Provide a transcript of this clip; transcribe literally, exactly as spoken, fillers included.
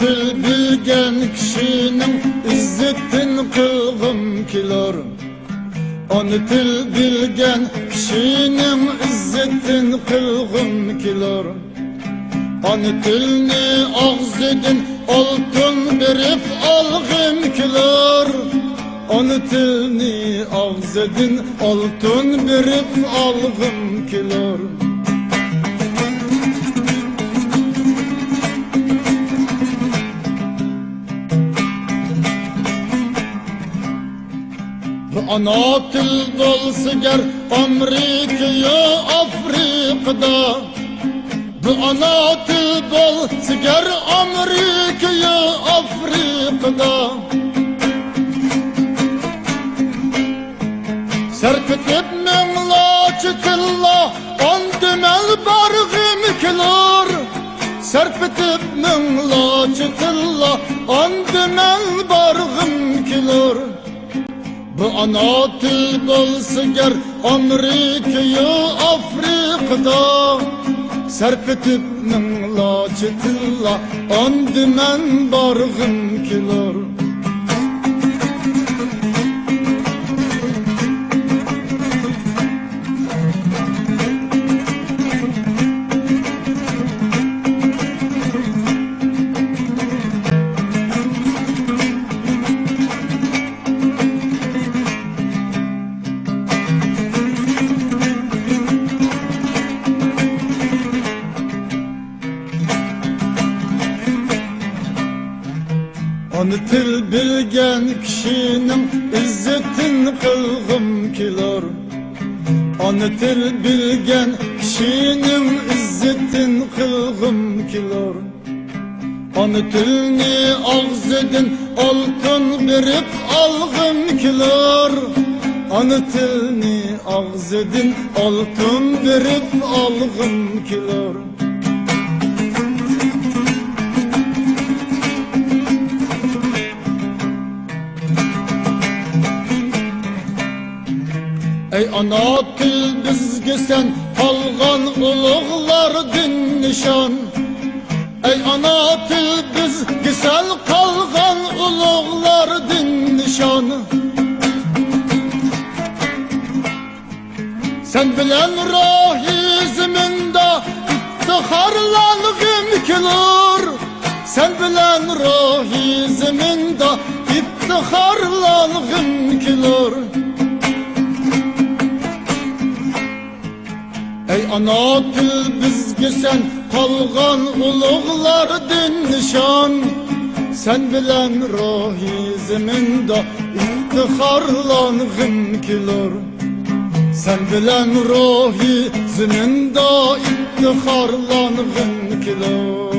تىل بىلگەن كىشىنىڭ ئىززىتىدىن قىلغۇم كېلۇر. ئانا تىل بىلگەن كىشىنىڭ ئىززىتىدىن قىلغۇم كېلۇر. ئانا تىلنى ئاغزىدىن ئالتۇن بېرىپ ئالغۇم كېلۇر. ئانا تىلنى ئاغزىدىن ئالتۇن بېرىپ ئالغۇم كېلۇر. بۇ ئانا تىل بولسا گەر ئامېرىكىيۇ ئافرىقىدا، بۇ ئانا تىل بولسا گەر ئامېرىكىيۇ ئافرىقىدا، سەرپېتىپ مىڭلارچە تىللار ئاندىمەن بارغىم كېلۇر. سەرپېتىپ مىڭلارچە تىللار ئاندىمەن بارغىم كېلۇر. بۇ ئانا تىل بولسا گەر ئامېرىكىيۇ ئافرىقىدا، سەرپېتىپ مىڭلارچە تىللار ئاندىمەن بارغىم كېلۇر. ئانا تىل بىلگەن كىشىنىڭ ئىززىتىدىن قىلغۇم كېلۇر. ئانا تىل بىلگەن كىشىنىڭ ئىززىتىدىن قىلغۇم كېلۇر. ئانا تىلنى ئاغزىدىن ئالتۇن بېرىپ ئالغۇم كېلۇر. ئانا تىلنى ئاغزىدىن ئالتۇن بېرىپ ئالغۇم كېلۇر. ئەي ئانا تىل بىزگە سەن قالغان ئۇلۇغلاردىن نىشان. ئەي ئانا تىل بىزگە سەن قالغان ئۇلۇغلاردىن نىشان. سەن بىلەن روھىي زېمىندا ئىپتىخارلانغىم كېلۇر. سەن بىلەن روھىي زېمىندا ئىپتىخارلانغىم كېلۇر. ئەي ئانا تىل بىزگە سەن قالغان ئۇلۇغلاردىن نىشان. سەن بىلەن روھىي زېمىندا ئىپتىخارلانغىم كېلۇر. سەن بىلەن روھىي زېمىندا ئىپتىخارلانغىم كېلۇر.